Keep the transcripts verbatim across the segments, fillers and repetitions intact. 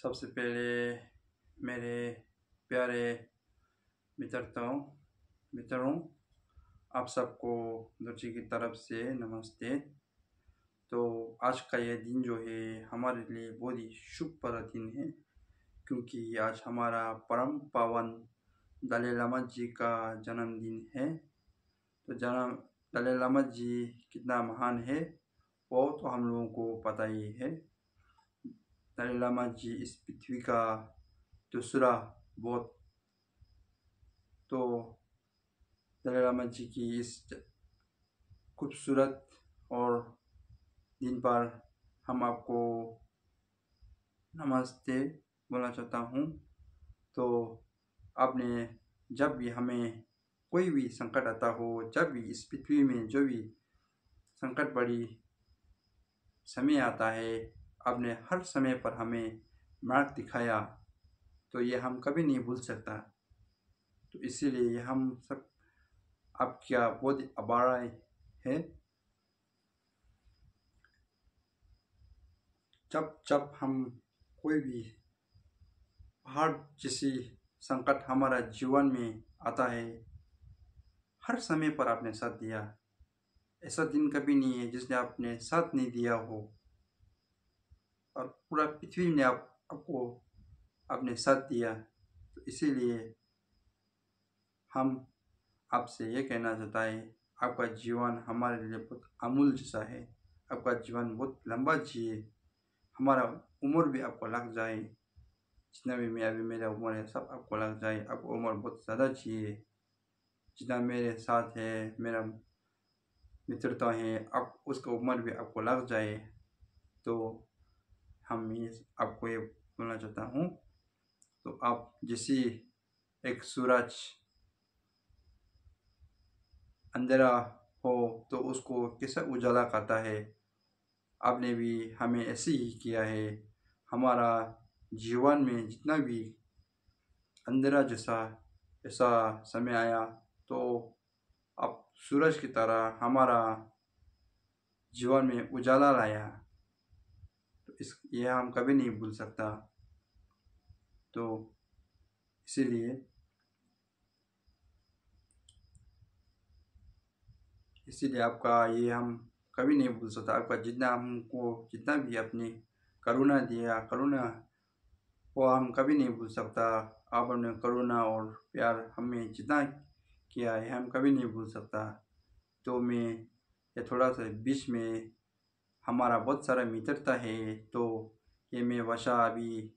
सबसे पहले मेरे प्यारे मित्रतों, मित्रों, आप सबको दर्जी की तरफ से नमस्ते। तो आज का ये दिन जो है, हमारे लिए बहुत ही शुभ वाला दिन है, क्योंकि आज हमारा परम पावन दलाई लामा जी का जन्मदिन है। तो जन्म दलाई लामा जी कितना महान है, वो तो हम लोगों को पता ही है। दलाई लामा जी इस पृथ्वी का दूसरा बहुत, तो दलाई लामा जी की इस खूबसूरत और दिन पर हम आपको नमस्ते बोलना चाहता हूँ। तो आपने जब भी हमें कोई भी संकट आता हो, जब भी इस पृथ्वी में जो भी संकट बड़ी समय आता है, आपने हर समय पर हमें मार्ग दिखाया, तो ये हम कभी नहीं भूल सकता। तो इसीलिए हम सब आपका बहुत आभारी है। जब जब हम कोई भी हर जैसी संकट हमारा जीवन में आता है, हर समय पर आपने साथ दिया। ऐसा दिन कभी नहीं है जिसने आपने साथ नहीं दिया हो, और पूरा पृथ्वी ने आप, आपको आपने साथ दिया। तो इसीलिए हम आपसे ये कहना चाहता है, आपका जीवन हमारे लिए बहुत अमूल्य जैसा है। आपका जीवन बहुत लंबा जिए, हमारा उम्र भी आपको लग जाए, जितना भी मैं अभी मेरा उम्र है, सब आपको लग जाए। आपको उम्र बहुत ज़्यादा जिए, जितना मेरे साथ है, मेरा मित्रता है, आप उसका उम्र भी आपको लग जाए। तो हम ये आपको ये बोलना चाहता हूँ। तो आप जैसे एक सूरज अंधेरा हो तो उसको कैसा उजाला करता है, आपने भी हमें ऐसे ही किया है। हमारा जीवन में जितना भी अंधेरा जैसा ऐसा समय आया, तो आप सूरज की तरह हमारा जीवन में उजाला लाया। तो इस ये हम कभी नहीं भूल सकता। तो इसीलिए इसीलिए आपका ये हम कभी नहीं भूल सकता। आपका जितना हमको जितना भी अपनी करुणा दिया, करुणा, वो हम कभी नहीं भूल सकता। आपने करुणा और प्यार हमें जितना किया है, हम कभी नहीं भूल सकता। तो मैं ये थोड़ा सा बीच में हमारा बहुत सारा मित्रता है, तो ये मैं भाषा अभी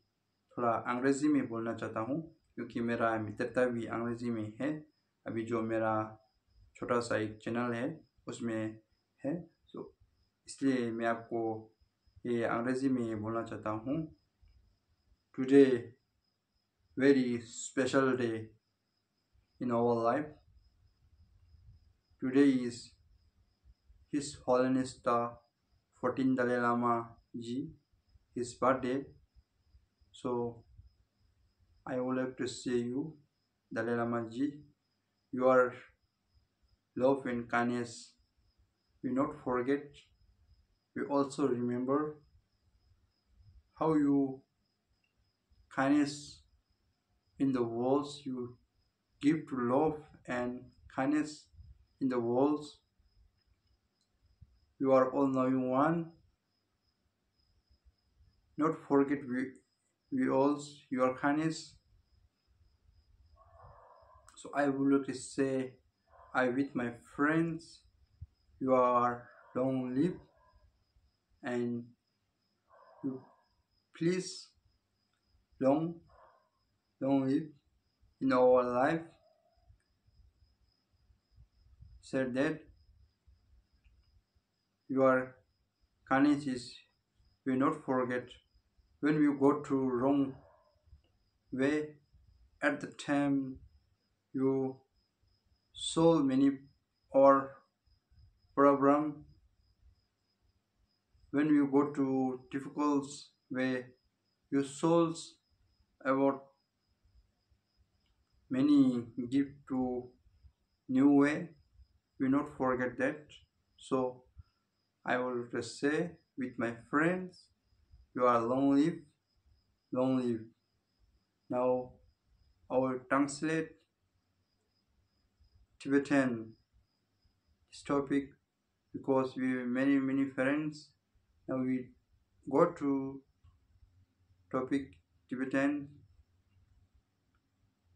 थोड़ा अंग्रेजी में बोलना चाहता हूँ, क्योंकि मेरा मित्रता भी अंग्रेजी में है। अभी जो मेरा छोटा सा एक चैनल है, उसमें है, तो इसलिए मैं आपको ये अंग्रेजी में बोलना चाहता हूँ। Today, very special day in our life. Today is His Holiness the fourteenth Dalai Lama ji, his birthday. So I would like to say you, Dalai Lama ji, your love and kindness we not forget. We also remember how you kindness in the world, you give to love and kindness in the world. You are all knowing one. Not forget we, we all your kindness. So I would like to say, I with my friends, you are long live and you please long, long live in our life. Said that your kindness is we not forget. When we go to wrong way, at the time you solve many or problem. When you go to difficult way, you solve about many give to new way. We not forget that. So I will just say with my friends, you are long live. Long live. Now, I will translate Tibetan this topic because we have many, many friends. Now we go to topic Tibetan.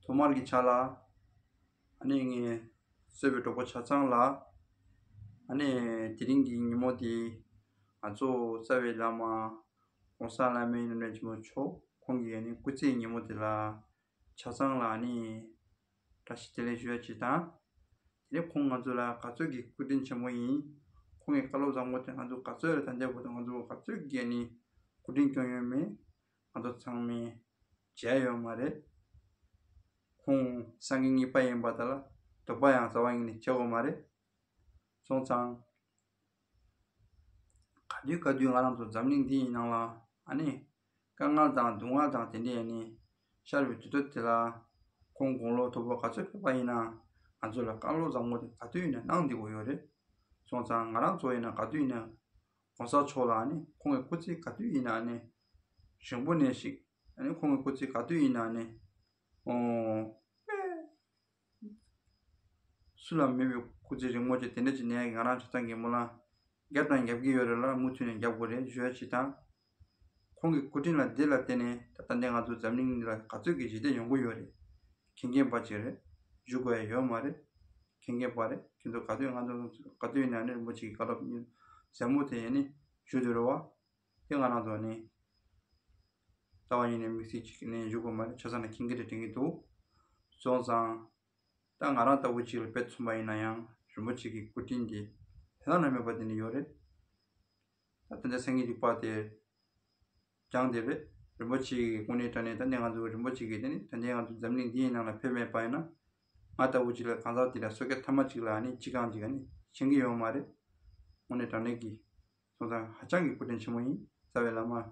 ཐོག་མར་གྱི་ཆ་ལ། ཨ་ནི་ངས་གསོལ་བའི་གྲོགས་པོ་ཆ་ཚང་ལ། ཨ་ནི་དེ་རིང་གི་ཉིན་མོ་འདི་ང་ཚོ་རྩ་བའི་བླ་མ་༸གོང་ས་བླ་མའི་རྣམ་འདྲེན་ཆེན་པོ་མཆོག་ཁོང་གི་ཨ་ནི་སྐུ་ཚེའི་ཉིན་མོ་དེ་ལ་ཆ་ཚང་ལ་ཨ་ནི་བཀྲ་ཤིས་བདེ་ལེགས་ཞུ་ཡ་ཅིག་དང་། དེ་ནས་ཁོང་ང་ཚོ་ལ་ག་ཚོད་ཀྱི་སྐུ་དྲིན་ཆེན་པོ་ཡིན། ཁོང་གི་བཀའ་སློབ་བཟང་པོ་དེ་ང་ཚོ་ག་ཚོད་ལ་ད་ལྟའི་བར་དུ་ང་ཚོ་ག་ཚོད་ཀྱི་ཨ་ནི་སྐུ་དྲིན་སྐྱོན་ཡོད་མེད་ང་ཚོ་ཚང་མས་བརྗེད་ཡོད་མ་རེད། ཁོང་སངས་རྒྱས་གཉིས་པ་ཡིན་པ་དེ་ལ་དོགས་པ་ཡང་རྩ་བ་ཉིད་ནས་བྱེད་དགོས་མ་རེད། སོང་ཙང་། ག་དུས་ག་དུས་ང་རང་ཚོ་འཛམ་གླིང་འདི་ཡི་ནང་ལ་ཨ་ནི་དཀའ་ངལ་དང་སྡུག་བསྔལ་དང་དེ་འདྲ་ཡིན་ནི་ཤར་བའི་དུས་ཚོད་དེ་ལ་ཁོང་དགུང་ལོ་དོ་པོ་ག་ཚོད་ཕེབས་པ་ཡིན་ན་ང་ཚོ་ལ་བཀའ་སློབ་བཟང་པོ་དེ་ག་དུས་ཡིན་ན་གནང་བསྡད་དགོས་ཡོད་རེད། སོང་ཙང་ང་རང་ཚོ་ཡིན་ན་ག་དུས་ཡིན་ན་༸གོང་ས་མཆོག་ལ་ཨ་ནི་ཁོང་གི་སྐུ་ཚེ་ག་དུས་ཡིན་ན་ཨ་ནི་རིང་པོ་གནས་ཤིག་ཨ་ནི་ཁོང་གི་སྐུ་ཚེ་ག་དུས་ཡིན་ན་ཨ་ནི་ཨོ། སུ་ལ་མེད་པའི་སྐུ་ཚེ་རིང་མོ་ཅིག་དེ་འདྲ་ཅིག་གནས་ཡག་གི་ང་རང་ཆ་ཚང་གིས་སྨོན་ལམ་བརྒྱབ་དང་རྒྱབ་ཀྱི་ཡོད་རེད་ལ་མུ་མཐུད་ནས་རྒྱབ་དགོས་རེད་ཞུ་ཡ་ཅིག་དང་། ཁོང་གི་སྐུ་དྲིན་ལ་འདི་ལ་བརྟེན་ནས་ད་ལྟ་འདི་ང་ཚོ་འཛམ་གླིང་འདི་ལ་ག་ཚོད་ཀྱི་ཞི་བདེ་ཡོང་གི་ཡོད་རེད། མཁྱེན་མཁན་པ་ཅིག་རེད། ཞུ་དགོས་ཡ་ཡོད་མ་རེད། མཁྱེན་མཁན་པ་རེད། ཁྱེད་ཚོ་ག་དུས་ང་ཚོ་ག་དུས་ཡིན་ན་ནི་རིན་པོ་ཆེ་གི་བཀའ་སློབ་ཟབ་མོ་དེ་ཡིན་ནི་ཞུ་འདོད་རེད་བ། དེ་ང་རང་ཚོ་ནི། རྩ་བ་ཉིད་ནས་དམིགས་བསལ་གཅིག་ནས་ཞུ་དགོས་མ་རེད་ཆ་ཚང་ལ་མཁྱེན་གྱི་རེད་དྲན་གྱི་འདུག་སོང་ཙང་། ད་ང་རང་ལྟ་བུ་གཅིག་ལ་དཔེ་མཚོན་པ་ཡིན་ན་ཡང་རིན་པོ་ཆེ་གི་སྐུ་དྲིན་དེ་དེ་ལ་ན་མེད་པ་དེ་ནི་ཡོད་རེད། ད་ལྟ་འདི་སེང་གེ་རིག་པ་དེ་སྦྱངས་དེ་རེད། རིན་པོ་ཆེ་གི་དངོས་གནས་དྲང་གནས་ད་ནི་ང་ཚོ་རིན་པོ་ཆེ་གི་དེ་ནི་ད་ནི་ང་ཚོ་འཛམ་གླིང་འདི་ཡི་ནང་ལ་ཕེབས་མེད་པ་ཡིན་ན། ང་ལྟ་བུ་གཅིག་ལ་གང་ཟག་དེ་ལ་སོ་སྐྱ་ཐ་མ་གཅིག་ལ་ནི་གཅིག་གང་གཅིག་ག་ནི་མཁྱེན་གྱི་ཡོད་མ་རེད། དངོས་གནས་དྲང་གནས་ཀྱི། སོང་ཙང་ཧ་ཅང་གི་སྐུ་དྲིན་ཆེན་མོ་ཡིན། རྩ་བའི་བླ་མ།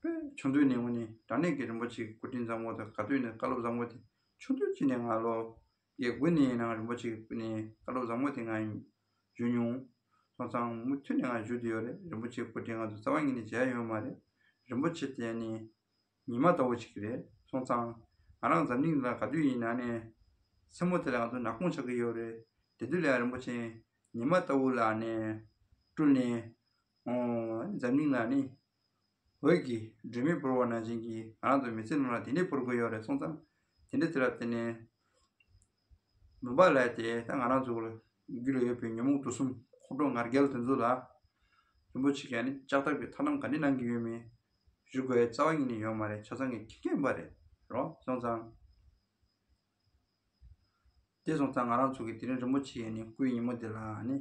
དཔེ་ཆུང་དུས་ནས་དངོས་གནས་དྲང་གནས་ཀྱི་རིན་པོ་ཆེའི་སྐུ་དྲིན་བཟང་པོ་དང་ག་དུས་ནས་བཀའ་སློབ་བཟང་པོ་དེ་ཆུང་དུས་ཅི་ནས་ང་ལོ་བརྒྱད་དགུ་ནས་ཡིན་ནའང་རིན་པོ་ཆེའི་སྐུ་ནས་བཀའ་སློབ་བཟང་པོ་དེ་ང་ཡིན་ཞུ་མྱོང་། སོང་ཙང་མུ་མཐུད་ནས་ང་ཞུ་དུ་ཡོད་རེད། རིན་པོ་ཆེའི་སྐུ་དྲིན་ང་ཚོ་རྩ་བ་ཉིད་ནས་བརྗེད་ཡ་ཡོད་མ་རེད། རིན་པོ་ཆེ་དེ་ནི་ཉི་མ་ལྟ་བུ་ཅིག་རེད། སོང་ཙང་ང་རང་འཛམ་གླིང་ལ་ག་དུས་ཡིན་ན་ནས་མཚན་མོ་དེ་ལ་ང་ཚོ་ནག་ཁུང་ཆགས་ཀྱི་ཡོད་རེད། དེ་དུས་ལ་ཡང་རིན་པོ་ཆེ་ཉི་མ་ལྟ་བུ་ལ་ནས་སྤྲུལ་ནས་ཨོ་འཛམ་གླིང་ལ་ནི་འོད་ཀྱི་སྒྲོན་མེ་སྤོར་བ་ནང་བཞིན་གྱི་ང་རང་ཚོ་མི་ཚེ་ནང་ལ་དེ་འདྲས་སྤོར་དགོས་ཡོད་རེད། སོང་ཙང་དེ་འདྲས་དེ་ལ་བརྟེན་ནས་མུན་པ་ལས་ཏེ་ད་ང་རང་ཚོ་རྒྱུད་ལ་ཡོད་པའི་ཉོན་མོངས་དུག་གསུམ་འཁོར་གྲོགས་ང་རྒྱལ་དེ་ཚོ་ལ་རིན་པོ་ཆེ་གིས་ནི་ལྕགས་ཐག་གི་ཐག་རིང་ག་འདྲས་གནང་གི་ཡོད་མེད་ཞུ་དགོས་རྩ་བ་ཉིད་ནས་ཡོད་མ་རེད། ཆ་ཚང་གི་མཁྱེན་མཁན་པ་རེད་རོ། སོང་ཙང་། དེ་སོང་ཙང་ང་རང་ཚོ་གི་དེ་རིང་རིན་པོ་ཆེ་ཡིན་ནི་སྐུའི་ཉིན་མོ་དེ་ལ་ནི་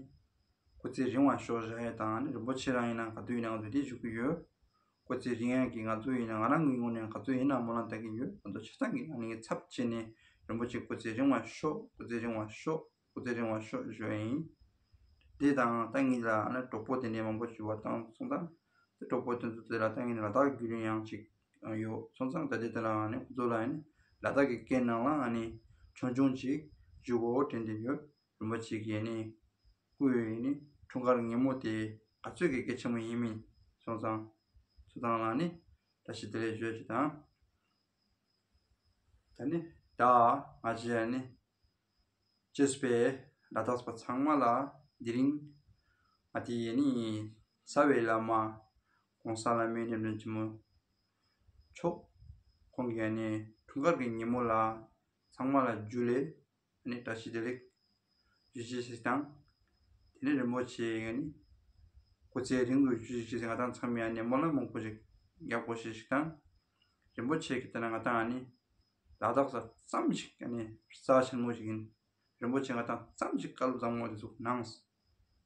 སྐུ་ཚེ་རིང་བར་ཤོག་ཞུ་ཡ་དང་ནི་རིན་པོ་ཆེ་རང་ཡིན་ན་ག་དུས་ཡིན་ན་ང་ཚོ་དེ་ཞུ་གི་ཡོད། སྐུ་ཚེ་རིང་ཡ་གི་ང་ཚོ་ཡིན་ན་ང་རང་གི་ངོས་ནས་ག་ཚོད་ཡིན་ན་སྨོན་ལམ་བཏབ་ཀྱི་ཡོད། ང་ཚོ་ཆ་ཚང་གི་ཨ་ནི་ཚབ་བྱས་ནས་རིན་པོ་ཆེ་སྐུ་ཚེ་རིང་བར་ཤོག་སྐུ་ཚེ་རིང་བར་ཤོག་སྐུ་ཚེ་རིང་བར་ཤོག་ཞུ་ཡ་ཡིན། དེ་དང་ད་ངེད་ལ་ཨ་ནི་གྲོགས་པོ་དེ་འདྲས་མང་པོ་ཞུ་བ་དང་སོང་ཙང་དེ་གྲོགས་པོ་དེ་ཚོ་དེ་ལ་ད་ངེད་ལ་དྭགས་བརྒྱུད་རིམ་ཡང་ཅིག་ཡོད། སོང་ཙང་ད་ལྟའི་དེ་ལ་ཨ་ནི་ཁོ་ཚོ་ལ་ཨ་ནི་ལ་དྭགས་ཀྱི་སྐད་ནང་ལ་ཨ་ནི་ཆུང་ཆུང་ཅིག་ཞུ་དགོས་དྲན་བསྡད་ཡོད། རིན་པོ་ཆེ་གིས་ཨ་ནི་སྐུའི་ཨ་ནི་འཁྲུངས་སྐར་ཉིན་མོ་དེ་ག་ཚོད་ཀྱི་གལ་ཆེན་པོ་ཡིན་མིན་སོང་ཙང་ཚོ་ཚང་ལ་ཨ་ནི་བཀྲ་ཤིས་བདེ་ལེགས་ཞུ་ཡ་ཅིག་དང་། ད་ནི་ད་ང་ཅི་ཨ་ནི་ཅེས་པའི་ལ་དྭགས་པ་ཚང་མ་ལ་དེ་རིང་ཨ་དེ་ཡེ་ནི་རྩ་བའི་བླ་མ་༸གོང་ས་བླ་མའི་རྣམ་འདྲེན་ཆེན་མོ་མཆོག་ཁོང་གི་ཨ་ནི་འཁྲུངས་སྐར་གྱི་ཉིན་མོ་ལ་ཚང་མ་ལ་ཇུ་ལེ་ཨ་ནི་བཀྲ་ཤིས་བདེ་ལེགས་ཇུ་ཅེས་ཞིག་དང་། དེ་ནས་རིན་པོ་ཆེ་ཨ་ནི་སྐུ་ཚེ་རིང་དུ་ཇུ་ཅེས་ཞིག་ང་དང་ཚང་མས་ཨ་ནི་སྨོན་ལམ་མང་པོ་ཞིག་རྒྱག་དགོས་ཞེས་ཞིག་དང་། རིན་པོ་ཆེ་གི་དེ་ན་ང་དང་ཨ་ནི་ལ་དྭགས་ས་ཙམ་ཞིག་ཨ་ནི་རྩ་ཆེན་མོ་ཞིག་ཡིན། རིན་པོ་ཆེ་ང་དང་ཙམ་ཞིག་བཀའ་སློབ་བཟང་མོ་དེ་ཚོ་གནང་།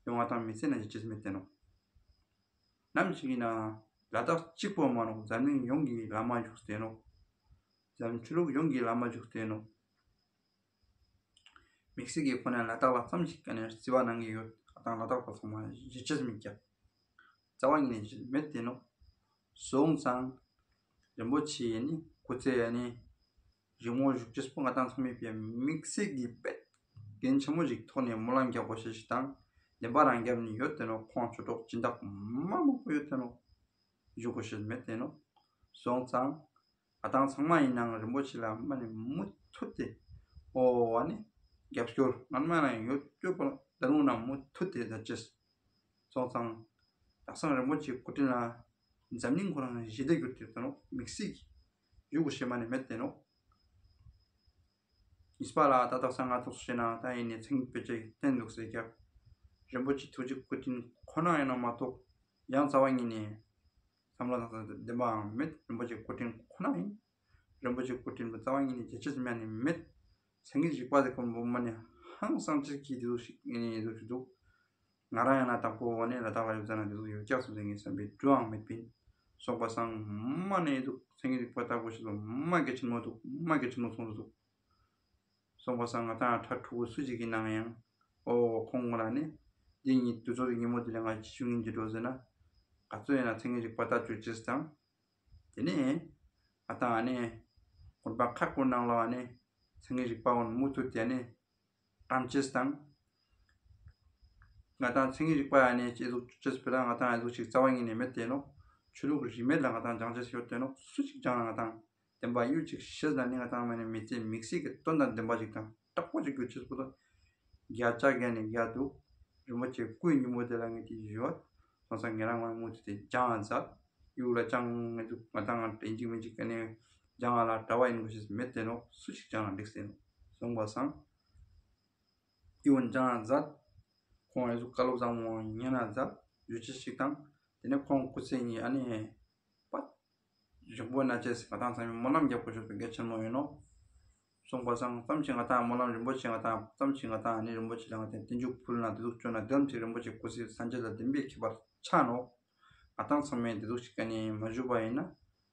ཡང་ང་དང་མི་ཚེ་ན་ཞིག་ཅེས་མེད་དེ་ནོ། ནམ་ཞིག་ཡིན་ན་ལ་དྭགས་གཅིག་པོ་མ་ནོག་འཛམ་གླིང་ཡོངས་ཀྱི་བླ་མ་བཞུགས་ཏེ་ནོ། འཛམ་ཆོས་ལུགས་ཡོངས་ཀྱི་བླ་མ་བཞུགས་ཏེ་ནོ། དམིགས་བསལ་གྱི་ཁོ་ན་ལ་དྭགས་ལ་ཙམ་ཞིག་ག་ནས་བརྩི་བ་གནང་གི་ཡོད། ང་དང་ལ་དྭགས་པ་ཚང་མ་ཞིག་ཅེས་མི་རྒྱབ། རྩ་བ་ཉིད་ནས་ཞིག་མེད་དེ་ནོ། སོང་ཙང་། རིན་པོ་ཆེ་ཡ་ནི་སྐུ་ཚེ་ཡ་ནི། རིང་མོ་བཞུགས་ཅེས་པོ་ང་དང་ཚང་མས་པའི་དམིགས་བསལ་གྱི་དཔེ་གལ་ཆེན་མོ་ཞིག་ཐོག་ནས་སྨོན་ལམ་རྒྱག་དགོས་ཤེས་ཞིག་དང་བདེན་པ་རང་རྒྱབ་ནས་ཡོད་དེ་ནོ། ཁོང་ཆོས་གྲོགས་སྦྱིན་བདག་མ་མང་པོ་ཡོད་དེ་ནོ། བཞུགས་དགོས་ཤེས་མེད་དེ་ནོ། སོང་ཙང་། ང་དང་ཚང་མ་ཡིན་ནའང་རིན་པོ་ཆེ་ལ་མ་ནི་མུ་མཐུད་དེ། ཨོ་ཨ་ནི། རྒྱབ་སྐྱོར་སྔན་མ་ནང་ཡོད་སྐྱོད་པ་ད་རུང་ན་མུ་མཐུད་དེ་མཛད་ཅེས། སོང་ཙང་། དག་ས་རིན་པོ་ཆེའི་སྐུ་དྲིན་ལ། འཛམ་གླིང་ཁོ་རང་ཞི་བདེ་གྱུར་ཏེ་ད་ནོ་དམིགས་བསལ་གྱི་ཡུལ་གོ་ཤེས་མ་ནི་མེད་དེ་ནོ། གཉིས་པ་ལ་ད་དག་ས་ང་ཐུགས་སུ་བྱས་ན་ད་ཡིན་ནས་མཚན་ཉིད་དཔེ་ཆའི་བསྟན་འདུག་ཟེར་ཀྱང་། རིན་པོ་ཆེ་ཐུགས་རྗེ་སྐུ་དྲིན་ཁོ་ན་ཡིན་ན་མ་གཏོགས་ཡང་རྩ་བ་ཉིད་ནས་བསམ་བློ་བཏང་ས་བདེན་པའང་མེད། རིན་པོ་ཆེ་སྐུ་དྲིན་ཁོ་ན་ཡིན། རིན་པོ་ཆེ་སྐུ་དྲིན་པོ་རྩ་བ་ཉིད་ནས་བརྗེད་ཆེད་མ་ནི་མེད། མཚན་ཉིད་རིག་པ་དེ་ཁོ་མོ་མ་ནི་ཧང་སང་ཅིག་གིས་དེ་ཟུག་ཞིག་ཡིན་ནས་དེ་ཟུག་ཞིག་འདུག་ང་རང་ཡང་ན་དང་པོ་བ་ནས་ལ་དྭགས་ལ་ཡོད་ཙང་ན་འདི་ཚོ་ཡོད་ཀྱག་སོང་ཟེར་ངའི་བསམ་པའི་འགྲོའང་མེད་པིན། སོང་པ་སང་མ་ནས་འདུག་མཚན་ཉིད་རིག་པ་ལྟ་བུ་ཞིག་ལ་མ་གལ་ཆེན་མོ་འདུག་མ་གལ་ཆེན་མོ་སོང་འདུག་སོང་པ་སང་ང་དང་ཕྲུ་གུ་སུ་ཞིག་གི་ནང་ཡང་ཨོ་ཁོང་ང་ལ་ནི་འདི་ཉིད་དུ་ཚོད་ཉིན་མོ་འདི་ལ་ང་ཅི་ཞུ་ངིན་གྱི་འགྲོ་ཟེར་ན། ག་ཚོད་ཡིན་ན་མཚན་ཉིད་རིག་པ་ལྟ་བཅོས་ཅེས་དང་། དེ་ནས་ང་དང་ཨ་ནི་དགོན་པ་ཁག་ཀུན་ནང་ལ་ཨ་ནི་མཚན་ཉིད་རིག་པ་འོན་མུ་མཐུད་དེ་ཨ་ནི་བཀྲམ་ཅེས་དང་། ང་དང་མཚན་ཉིད་རིག་པ་ཨ་ནི་ཅེས་ཟུག་ཅེས་པ་ལ་ང་དང་ཨ་ཟུག་ཅིག་རྩ་བ་ཉིད་ནས་མེད་དེ་ནོ། ཆོས་ལུགས་རིས་མེད་ལ་ང་དང་སྦྱང་ཅེས་ཡོད་དེ་ནོ། སུ་ཅིག་སྦྱང་ལ་ང་དང་བདེན་པ་ཡོད་ཅིག་ཤེས་ན་ནི་ང་དང་མ་ནི་མི་ཚེ་དམིགས་བསལ་གྱི་དོན་དང་ལྡན་པ་ཅིག་དང་དྲག་པོ་ཅིག་གྱུར་ཅེས་པོ་དང་། བརྒྱ་ཆ་བརྒྱ་ནས་བརྒྱ་འདུག་རིན་པོ་ཆེ་སྐུའི་ཉིན་མོ་དེ་ལ་ངས་དེ་ཞུ་བ། སོང་ཙང་ངེད་རང་ངོ་མུ་མཐུད་དེ་སྦྱང་ང་མཛད། ཡུལ་ལ་སྦྱང་ངེད་ཚོ་ང་དང་ང་དྲན་གཅིག་མིན་གཅིག་ག་ནས་སྦྱང་ང་ལ་གྲྭ་བ་ཡིན་དགོས་ཤེས་མེད་དེ་ནོ། སུ་ཞིག་སྦྱང་ལ་འགྲིག་ཟེར་ནོ། སོང་པ་སང་། ཡུལ་སྦྱང་ང་མཛད། ཁོང་ངེད་ཚོ་བཀའ་སློབ་བཟང་མོ་ཉན་ང་མཛད། ཡུལ་ཅི་ཞིག་དང་། དེ་ནས་ཁོང་སྐུ་ཚེ་གཉིས་ཨ་ནི། པ། གཞུག་པོ་ན་ཅེས་ང་དང་ཚང་མས་སྨོན་ལམ་རྒྱབ་དགོས་ཤོག་པའི་གལ་ཆེན་མོ་ཡིན་ནོ། སོང་པ་སང་ཙམ་ཞིག་ང་དང་སྨོན་ལམ་རིན་པོ་ཆེ་ང་དང་ཙམ་ཞིག་ང་དང་ནི་རིན་པོ་ཆེ་ལ་ང་དང་རྟེན་འབྱུང་ཕུལ་ན་དེ་ཟུག་བཅོས་ན་དེ་ལམ་ཅིག་རིན་པོ་ཆེ་སྐུ་ཚེ་སངས་རྒྱས་ལ་བདེན་པའི་ཁྱད་པར་ཆགས་ནོ། ང་དང་ཚང་མས་དེ་ཟུག་ཞིག་ག་ནི་མ་ཞུ་བ་ཡིན་ན།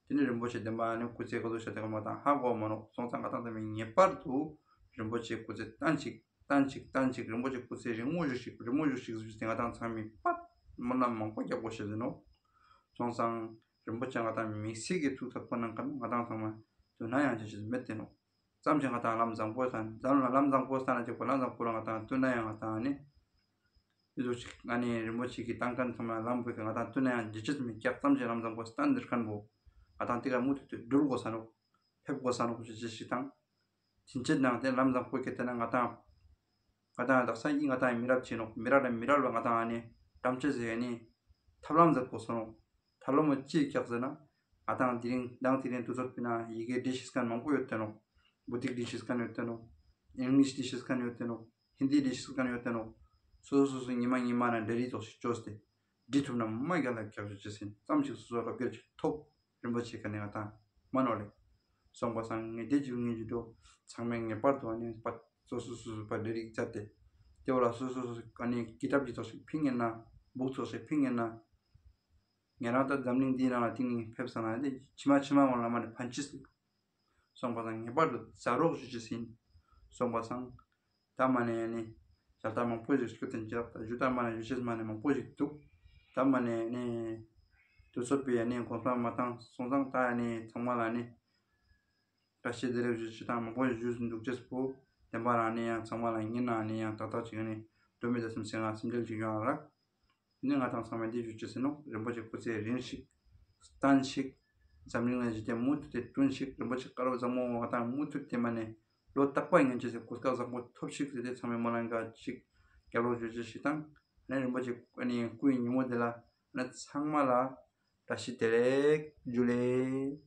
དེ་ནི་རིན་པོ་ཆེ་བདེན་པ་ནི་སྐུ་ཚེ་ག་ཟུག་ཤ་དེ་ག་མ་དང་ཧ་གོ་མ་ནོ། སོང་ཙང་ང་དང་ཚང་མས་ངེས་པར་དུ་རིན་པོ་ཆེ་སྐུ་ཚེ་བརྟན་ཅིག་བརྟན་ཅིག་བརྟན་ཅིག་རིན་པོ་ཆེ་སྐུ་ཚེ་རིང་མོ་བཞུགས་ཤིག་རིང་མོ་བཞུགས་ཤིག་ཟེར་ཏེ་ང་དང་ཚང་མས་པ་སྨོན་ལམ་མང་པོ་རྒྱག་དགོས་ཤེས་ཟིན་ནོ། སོང་ཙང་རིན་པོ་ཆེ་ང་དང་དམིགས་བསལ་གྱི་ཐུགས་ཐག་པ་གནང་མཁན་ང་དང་ཚང་མ་དུ་ན་ཡང་བྱེད་ཤེས་མེད་དེ་ནོ། ཙམ་ཞིག་ང་དང་ལམ་བཟང་པོ་ས་འཛམ་ལ་ལམ་བཟང་པོ་ས་ན་ཅིག་པ་ལམ་བཟང་པོ་ལ་ང་དང་དུ་ན་ཡང་ང་དང་ནི། ཨི་ཟུག་ཅིག་ང་ནི་རིན་པོ་ཆེ་གི་བཏང་མཁན་ཚང་མ་ལམ་བོད་ཀྱི་ང་དང་དུ་ན་ཡང་བྱེད་ཤེས་མེད་ཀྱག་ཙམ་ཞིག་ལམ་བཟང་པོ་སྟན་འདིར་མཁན་པོ། ང་དང་དེ་ག་མུ་མཐུད་དུ་འགྲུལ་དགོས་ས་ནོ། ཕེབས་དགོས་ས་ནོ་ཞེས་ཞིག་དང་། ཕྱིན་ཆད་ནང་དེ་ལམ་བཟང་པོ་སྐྱེ་དེ་ན་ང་དང་། ང་དང་དག་ས་ཡིན་ང་དང་མི་རབས་ཆེ་ནོ། མི་རབས་ལ་མི་རབས་ལ་ང་དང་ཨ་ནི་བཀྲམ་ཆེ་ཟེར་ནི་ཐབས་ལམ་མཛད་དགོས་ས་ནོ། ཐབས་ལམ་མོ་ཅི་ཀྱག་ཟེར་ན། ང་དང་དེ་རིང་མདང་དེ་རིང་དུས་ཚོད་པའི་ནང་ཡི་གེ་འབྲི་ཤེས་མཁན་མང་པོ་ཡོད་དེ་ནོ། བོད་ཡིག་འབྲི་ཤེས་མཁན་ཡོད་དེ་ནོ། ཨིང་ལིཤ་འབྲི་ཤེས་མཁན་ཡོད་དེ་ནོ། ཧིན་དི་འབྲི་ཤེས་མཁན་ཡོད་དེ་ནོ། སོ་སོ་སོ་སོ་ཉི་མ་ཉི་མ་ན་འབྲི་རིགས་ཙོགས་ཤིག་བཅོས་ཏེ། འབྲི་ཐུབ་ན་མ་རྒྱ་ལ་ཀྱག་ཞུ་ཅི་ཟིན་ཙམ་ཞིག་སོ་སོ་སློབ་སྦྱོང་ཅིག་ཐོབ། རིན་པོ་ཆེ་ག་ནས་ང་དང་མ་ནོར་ལེ། སོང་པ་སང་ངས་དེ་ཅིག་ངས་ཅིག་འགྲོ། ཚང་མས་ངེས་པར་དུ་ཨ་ནི་པ་སོ་སོ་སོ་སོ་པ་འབྲི་རིགས་བྱས་ཏེ། དེ་བ་ལ་སོ་སོ་སོ་སོ་ཨ་ནི་ཀི་ཏབ་ཅིག་ཙོགས་ཤིག་ཕིང་ངེ་ན། སྦུག་ཙོགས་ཤིག་ཕིང་ངེ་ན། ངེ་རང་ད་འཛམ་གླིང་འདིའི་ནང་ལ་ཏིང་ངེ་ཕེབས་སང་ན་དེ་ཕྱི་མ་ཕྱི་མ་འོང་ལ་མ་ནི་ཕན་ཅི་སྲིད། སོང་པ་སང་ངེས་པར་དུ་ཛ་རོགས་ཞུ་ཅི་ཟིན། སོང་པ་སང་། ད་མ་ནས་ནི། ཞལ་ཏ་མང་པོ་ཞིག་ཞུ་དེ་འཇག་ད་ཞུ་ད་མ་ནས་ཞུ་ཤེས་མ་ནས་མང་པོ་ཞིག་འདུག་ད་མ་ནས་ནི། དུས་ཚོད་པའི་ནི་དགོངས་པ་མ་བཏང་སོང་ཙང་ད་ནི་ཚང་མ་ལ་ནི། བཀྲ་ཤིས་བདེ་ལེགས་ཞུ་ཅི་དང་མང་པོ་ཞིག་ཞུ་འདུག་ཅེས་པོ། བདེན་པ་རང་ནི་ཡང་ཚང་མ་ལ་ཉིན་ན་ནི་ཡང་ཏག་ཏག་ཅིག་ནི། འགྲོ་མི་དང་སེམས་སེ་ང་སེམས་ཁྲལ་ཅིག་ཡོང་རག་ནི་ང་དང་ཚང་མས་འདི་ཞུ་ཅི་ཟེར་ནོ། རིན་པོ་ཆེ་སྐུ་ཚེ་རིང་ཞིག་བརྟན་ཞིག་འཛམ་གླིང་ལ་ཞི་བདེ་མུ་མཐུད་དེ་བསྐྲུན་ཞིག་རིན་པོ་ཆེ་བཀའ་སློབ་བཟང་མོ་ང་དང་མུ་མཐུད་དེ་མ་ནས་ལོ་རྟག་པར་ཉན་ཅེས་སྐུ་སྐལ་བཟང་པོ་ཐོབ་ཞིག་ཟེར་ཏེ་ཚང་མས་མོ་ལ་འགའ་ཞིག་རྒྱབ་ལོག་ཞུ་ཅི་ཞིག་དང་། ནས་རིན་པོ་ཆེ་ཨ་ནི་སྐུའི་ཉིན་མོ་དེ་ལ་ནས་ཚང་མ་ལ་བཀྲ་ཤིས་བདེ་ལེགས་ཇུ་ལེ།